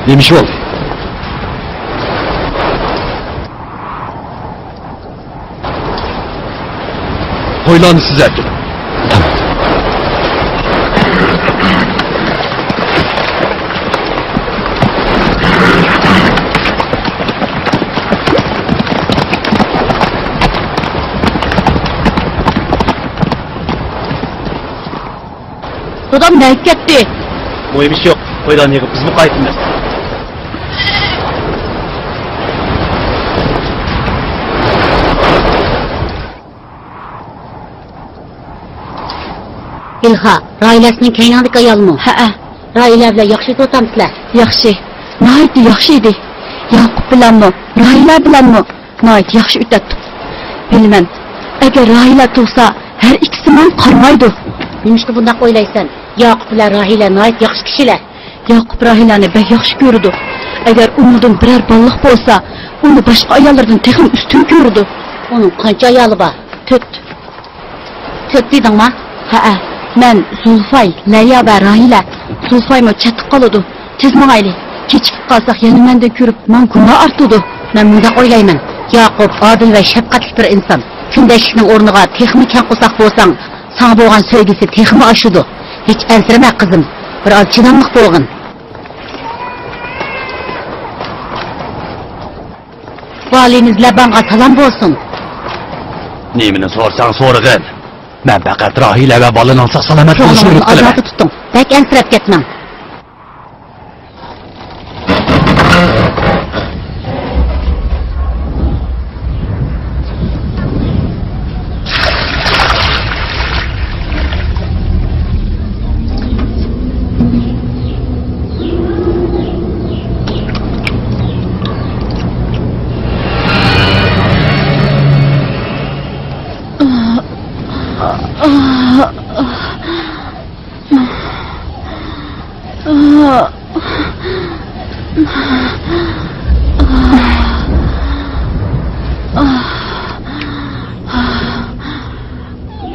نېمە ئىش بولدى؟ قويلارنى سىز ئەكىلىڭ. دادام نەگە كەتتى؟ مۇھىم ئىش يوق. قويلارنى يىغىپ بىزمۇ قايتىمىز. ئىلھا، راھىلە سېنىڭ كەينىڭدىكى ئايالمۇ؟ ھەئە. راھىلە بىلەن ياخشى ئۆتۈۋاتامسىلەر؟ ياخشى. ناھايىتى ياخشى ئىدى. ياقۇپ بىلەنمۇ، راھىلە بىلەنمۇ ناھايىتى ياخشى ئۆتەتتۇق. بىلىمەن، ئەگەر راھىلە تۇغسا، ھەر ئىككىسى ماڭا قارىمايدۇ. نېمىشقا بۇنداق ئويلايسەن؟ ياقۇپ بىلەن راھىلە ناھايىتى ياخشى كىشىلەر. ياقۇپ راھىلەنى بەك ياخشى كۆرىدۇ. ئەگەر ئۇنىڭدىن بىرەر بالىلىق بولسا، ئۇنى باشقا ئاياللاردىن تېخىمۇ ئۈستۈن كۆرىدۇ. ئۇنىڭ قانچە ئايالى بار؟ تۆت. تۆت دېدىڭما؟ ھەئە، مەن، زۇلفاي، لەيلا ۋە راھىلە. زۇلفايمۇ چەتتە قالىدۇ. تېز ماڭايلى. كېچىكىپ قالساق يەنە مەندىن كۆرۈپ ماڭا گۇناھ ئارتىدۇ. مەن مۇنداق ئويلايمەن، ياقۇپ ئادىل ۋە شەپقەتلىك بىر ئىنسان. كۈندەشلىكنىڭ ئورنىغا تېخىمۇ كەڭ قورساق بولساڭ، ساڭا بولغان سۆيگۈسى تېخىمۇ ئاشىدۇ. ھېچ ئەنسىرىمە قىزىم، بىر ئاز چىداملىق بولغىن. ۋالىيمىز لەبانغا سالام بولسۇن. نېمىنى سورىساڭ سورىغىن. مەن پەقەت راھىلە ۋە بالىنىڭ ساق-سالامەت بولۇشىنى ئۈمىد قىلىمەن. ئازادە تۇتۇڭ. بەك ئەنسىرەپ كەتمەڭ.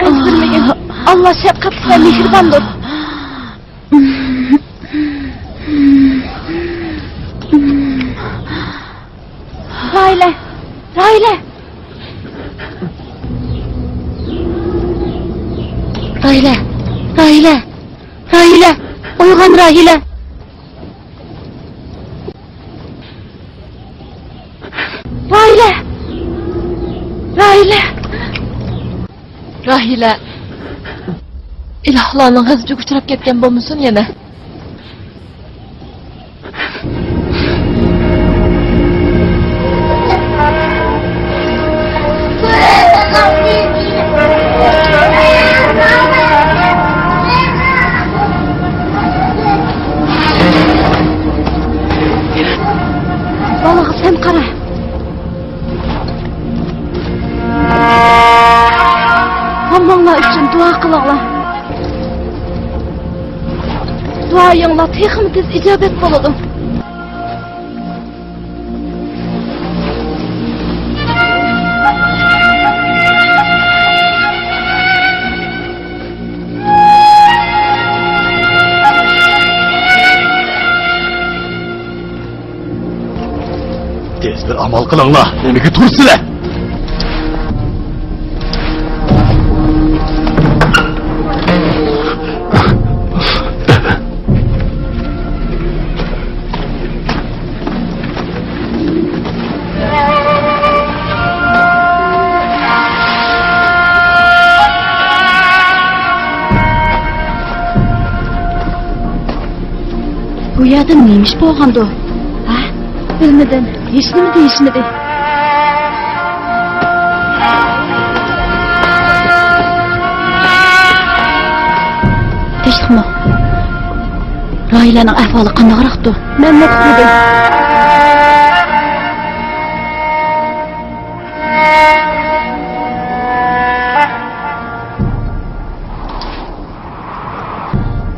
ئەنسىرىمىگىن. ئاللا شەپقەتلىك ۋە مېھرىباندۇر. راھىلە! راھىلە! راھىلە! راھىلە! راھىلە! ئويغان، راھىلە! راھىلە! راھىلە! راھىلە! ئىلاھلارنىڭ غەزىپىگە ئۇچراپ كەتكەن بولمىسۇن يەنە؟ بالىغا سەن قارا. ھامماڭلار ئۈچۈن دۇئا قىلىڭلار. دۇئايىڭلار تېخىمۇ تېز ئىجابەت بولىدۇ. تېز بىر ئامال قىلىڭلار، نېمىگە تۇرسىلەر؟ بۇ يەردە نېمە ئىش بولغاندۇ؟ ھە؟ بىلمىدىم، ھېچنېمە دېيىشمىدى. تىنچلىقمۇ؟ راھىلەنىڭ ئەھۋالى قانداقراقتۇ؟ مەنمۇ ئۇقمىدىم.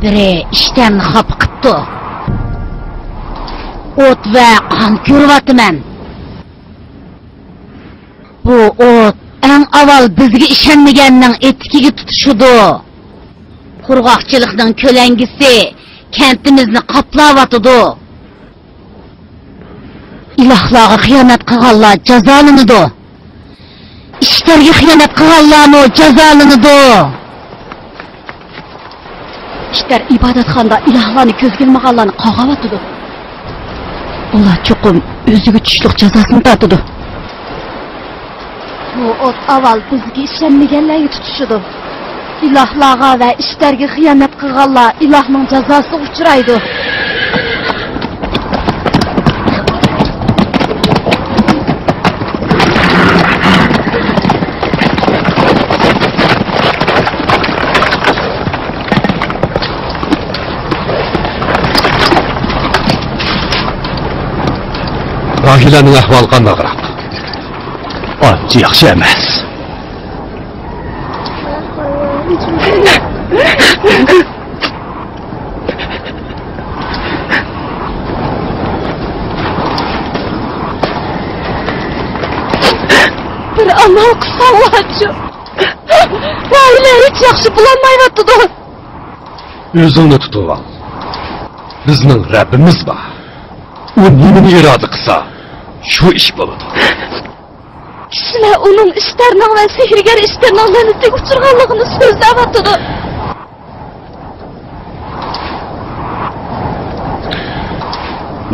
بىرى ئىشتەرنى خاپا قىپتۇ. ئوت ۋە قان كۆرۈۋاتىمەن. بۇ ئوت ئەڭ ئاۋۋال بىزگە ئىشەنمىگەننىڭ ئېتىكىگە تۇتىشىدۇ. قۇرغاقچىلىقنىڭ كۆلەڭگىسى كەنتىمىزنى قاپلاۋاتىدۇ. ئىلاھلارغا خىيانەت قىلغانلار جازالىنىدۇ. ئىشتەرگە خىيانەت قىلغانلارمۇ جازالىنىدۇ. ئىشتەر ئىبادەتخانىدا ئىلاھلارنى كۆزگە ئىلمىغانلارنى قاغاۋاتىدۇ. ئۇلار چوقۇم ئۆزىگە چۈشلۈك جازاسىنى تارتىدۇ. بۇ ئوت ئاۋۋال بىزگە ئىشەنمىگەنلەرگە تۇتىشىدۇ. ئىلاھلارغا ۋە ئىشتەرگە خىيانەت قىلغانلار ئىلاھنىڭ جازاسىغا ئۇچرايدۇ. راھىلەنىڭ ئەھۋالى قانداقراق؟ ئانچە ياخشى ئەمەس. بىر ئامال قىلساڭلارچۇ. راھىلە ھېچ ياخشى بولالمايۋاتىدۇ. ئۆزۈڭنى تۇتۇۋال. بىزنىڭ رەببىمىز بار. ئۇ نېمىنى ئىرادە قىلسا، شۇ ئىش بولىدۇ. كىشىلەر ئۇنىڭ ئىشتەرنىڭ ۋە سېھىرگەر ئىشتەرنىڭ لەنىتىگە ئۇچرىغانلىقىنى سۆزلەۋاتىدۇ.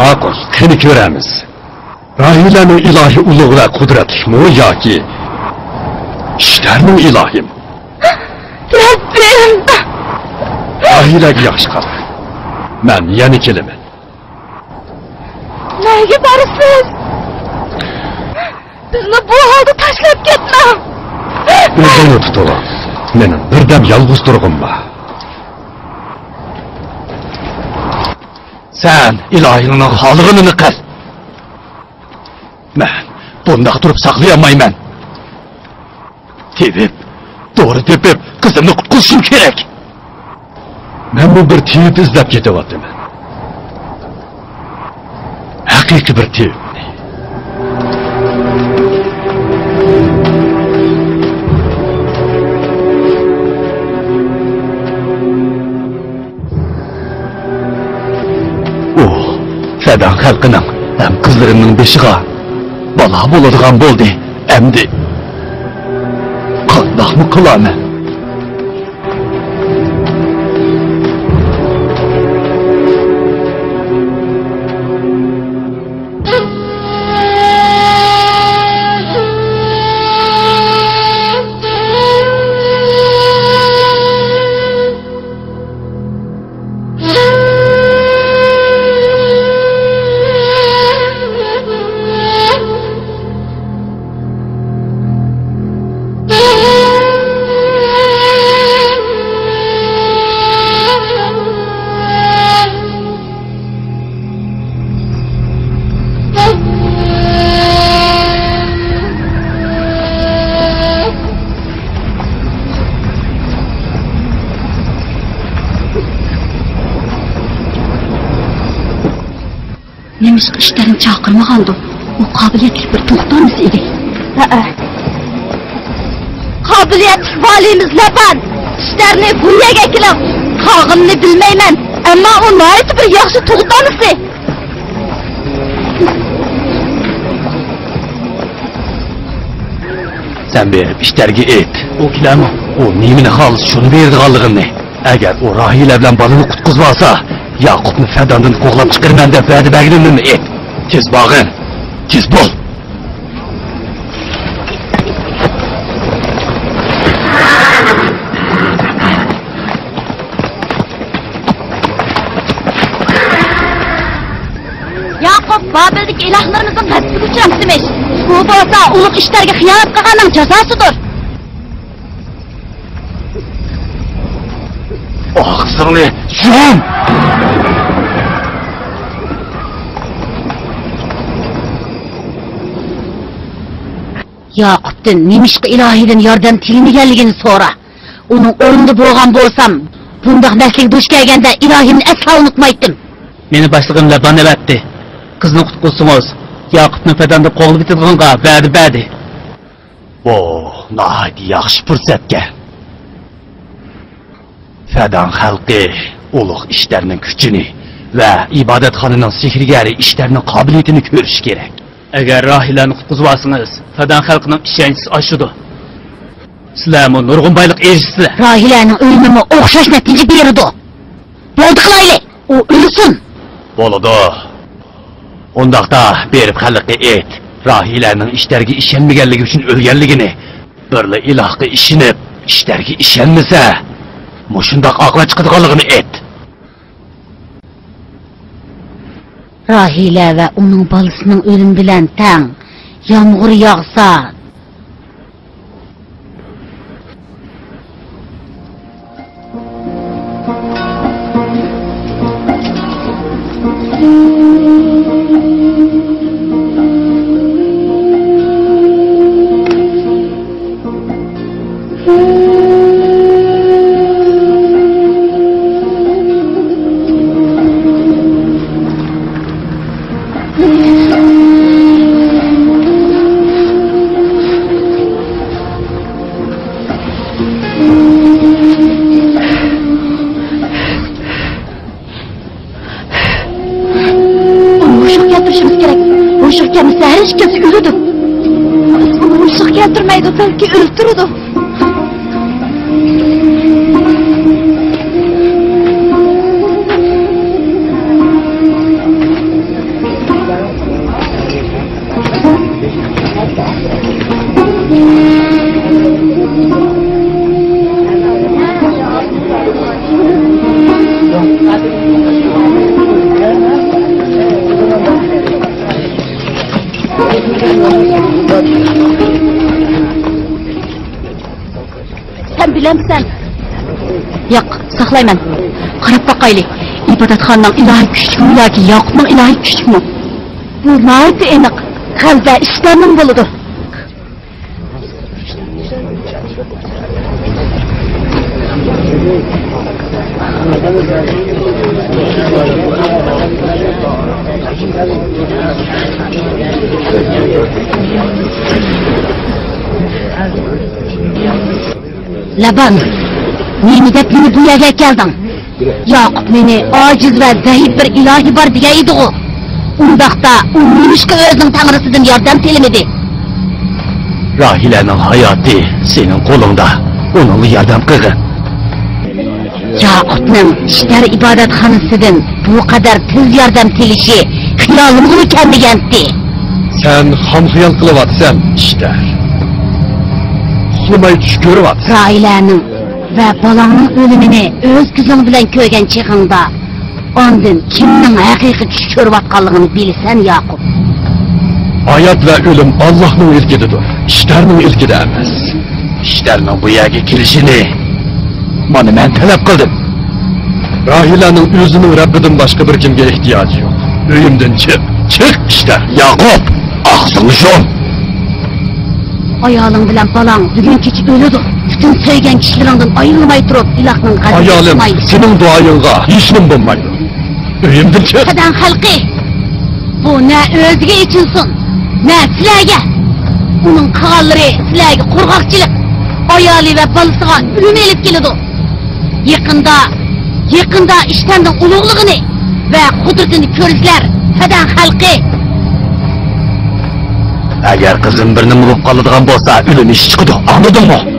ماقۇل، قېنى كۆرەمىز. راھىلەنىڭ ئىلاھى ئۇلۇغ ۋە قۇدرەتلىكمۇ ياكى ئىشتەرنىڭ ئىلاھىمۇ؟ رەببىم! راھىلەگە ياخشى قارا. مەن يەنە كېلىمەن. نەگە بارىسىز؟ بىزنى بۇ ھالدا تاشلاپ كەتمەڭ! ئۆزۈڭنى تۇتۇۋال. مېنىڭ بىردەم يالغۇز تۇرغۇم بار. سەن ئىلاھىڭنىڭ خالىغىنىنى قىل. مەن بۇنداق تۇرۇپ ساقلىيالمايمەن. تېۋىپ، دورا تېپىپ، قىزىمنى قۇتقۇزۇشۇم كېرەك. مەنمۇ بىر تېۋىپ ئىزدەپ كېتىۋاتىمەن. ھەقىقىي بىر تېۋىپنى. ئۇ، فەدان خەلقىنىڭ ھەم قىزلىرىمنىڭ بېشىغا بالا بولىدىغان بولدى. ئەمدى قانداقمۇ قىلارمەن؟ نېمىشقا ئىشتەرنى چاقىرمىغاندۇ؟ ئۇ قابىلىيەتلىك بىر تۇغۇت ئانىسى ئىدى. ھەئە. قابىلىيەتلىك ۋالىيىمىز لەبان، ئىشتەرنى بۇ يەرگە ئەكېلىڭ. قالغىنىنى بىلمەيمەن، ئەمما ئۇ ناھايىتى بىر ياخشى تۇغۇت ئانىسى. سەن بېرىپ ئىشتەرگە ئېيت. ئۇ كېلەرمۇ؟ ئۇ نېمىنى خالىسا، شۇنى بېرىدىغانلىقىمنى. ئەگەر ئۇ راھىلە بىلەن بالىنى قۇتقۇزۇۋالسا، ياقۇپنى فەداندىن قوغلاپ چىقىرىمەن دەپ ۋەدە بەرگىنىمنى ئېيت. تېز بارغىن، تېز بول. ياقۇپ، بابىلدىكى ئىلاھلىرىمىزنىڭ غەزىپىگە ئۇچرامسىمىش؟ بۇ بولسا ئۇلۇغ ئىشتەرگە خىيانەت قىلغاننىڭ جازاسىدۇر. ئاغزىڭنى يۇم! ياقۇپتىن نېمىشقا ئىلاھىدىن ياردەم تىلىمىگەنلىكىنى سورا. ئۇنىڭ ئورنىدا بولغان بولسام، بۇنداق مەسىلىگە دۇچ كەلگەندە ئىلاھىمنى ئەسلا ئۇنتۇمايتتىم. مېنى باشلىقىم لەبان ئەۋەتتى. قىزنى قۇتقۇزسىڭىز، ياقۇپنى فەداندىن قوغلىۋېتىدىغانغا ۋەدە بەردى. بۇ ناھايىتى ياخشى پۇرسەتكەن. فەدان خەلقى ئۇلۇغ ئىشتەرنىڭ كۈچىنى ۋە ئىبادەتخانىنىڭ سېھىرگەرى ئىشتەرنىڭ قابىلىيىتىنى كۆرۈشى كېرەك. ئەگەر راھىلەنى قۇتقۇزۇۋالسىڭىز، فەدان خەلقىنىڭ ئىشەنچىسى ئاشىدۇ. سىلەرمۇ نۇرغۇن بايلىققا ئېرىشىسىلەر. راھىلەنىڭ ئۆلۈمىمۇ ئوخشاش نەتىجە بېرىدۇ. بولدى، قىلايلى، ئۇ ئۆلسۇن. بولىدۇ. ئۇنداقتا بېرىپ خەلققە ئېيت، راھىلەنىڭ ئىشتەرگە ئىشەنمىگەنلىكى ئۈچۈن ئۆلگەنلىكىنى، بىرلا ئىلاھقا ئىشىنىپ، ئىشتەرگە ئىشەنمىسە، مۇشۇنداق ئاقىۋەت چىقىدىغانلىقىنى ئېيت. راھىلە ۋە ئۇنىڭ بالىسىنىڭ ئۆلۈمى بىلەن تەڭ يامغۇر ياغسا، ئۇنى ھوشىغا كەلتۈرۈشىمىز كېرەك. ھوشىغا كەلمىسە، ھەر ئىككىلىسى ئۆلىدۇ. ئۇنى ھوشىغا كەلتۈرمەيدۇ، بەلكى ئۆلتۈرىدۇ. سەن بىلەمسەن؟ ياق، ساقلايمەن. قاراپ باقايلى، ئىبادەتخانىنىڭ ئىلاھى كۈچلۈكمۇ ياكى ياقۇپنىڭ ئىلاھى كۈچلۈكمۇ؟ بۇ ناھايىتى ئېنىق. غەلىبە ئىشتەرنىڭ بولىدۇ. لابان، نېمە دەپ مېنى بۇ يەرگە ئەكەلدىڭ؟ ياقۇپ مېنى ئاجىز ۋە زەئىپ بىر ئىلاھى بار دېگەن ئىدىغۇ؟ ئۇنداقتا ئۇ نېمىشقا ئۆزىنىڭ تەڭرىسىدىن ياردەم تىلىمىدى؟ راھىلەنىڭ ھاياتى سېنىڭ قولۇڭدا، ئۇنىڭغا ياردەم قىلغىن. ياقۇپنىڭ ئىشتەر ئىبادەتخانىسىدىن بۇ قەدەر تېز ياردەم تىلىشى خىيالىمغىمۇ كەلمىگەنتى. سەن خام خىيال قىلىۋاتىسەن، ئىشتەر. ئۇخلىماي چۈش كۆرۈۋاتىسەن. راھىلەنىڭ ۋە بالاڭنىڭ ئۆلۈمىنى ئۆز كۆزۈڭ بىلەن كۆرگەن چېغىڭدا، ئاندىن كىمنىڭ ھەقىقىي چۈش كۆرۈۋاتقانلىقىنى بىلىسەن، ياقۇپ. ھايات ۋە ئۆلۈم ئاللاھنىڭ ئىلكىدىدۇر، ئىشتەرنىڭ ئىلكىدە ئەمەس. ئىشتەرنىڭ بۇ يەرگە كېلىشىنى مانا مەن تەلەپ قىلدىم. راھىلەنىڭ ئۆزىنىڭ رەببىدىن باشقا بىر كىمگە ئېھتىياجى يوق. ئۆيۈمدىن چىق، چىق، ئىشتەر. ياقۇپ، ئاغزىڭنى يۇم. ئايالىڭ بىلەن بالاڭ بۈگۈن كېچە ئۆلىدۇ. پۈتۈن سۆيگەن كىشىلىرىڭدىن ئايرىلماي تۇرۇپ، ئىلاھنىڭ غەزىپى ئايالىم، چىقمايدۇ. سېنىڭ دۇئايىڭغا ھېچنېمە بولمايدۇ. ئۆيۈمدىن چىق. خەدەڭ خەلقى، بۇ نە ئۆزىگە ئېچىنسۇن، نە سىلەرگە. ئۇنىڭ قىلغانلىرى سىلەرگە قۇرغاقچىلىق، ئايالى ۋە بالىسىغا ئۆلۈم ئېلىپ كېلىدۇ. يېقىندا، يېقىندا ئىشتەرنىڭ ئۇلۇغلۇقىنى ۋە قۇدرىتىنى كۆرىسىلەر، خەدەڭ خەلقى. ئەگەر قىزىم بىر نېمە بولۇپ قالىدىغان بولسا، ئۆلۈم ئىشى چىقىدۇ، ئاڭلىدىڭمۇ؟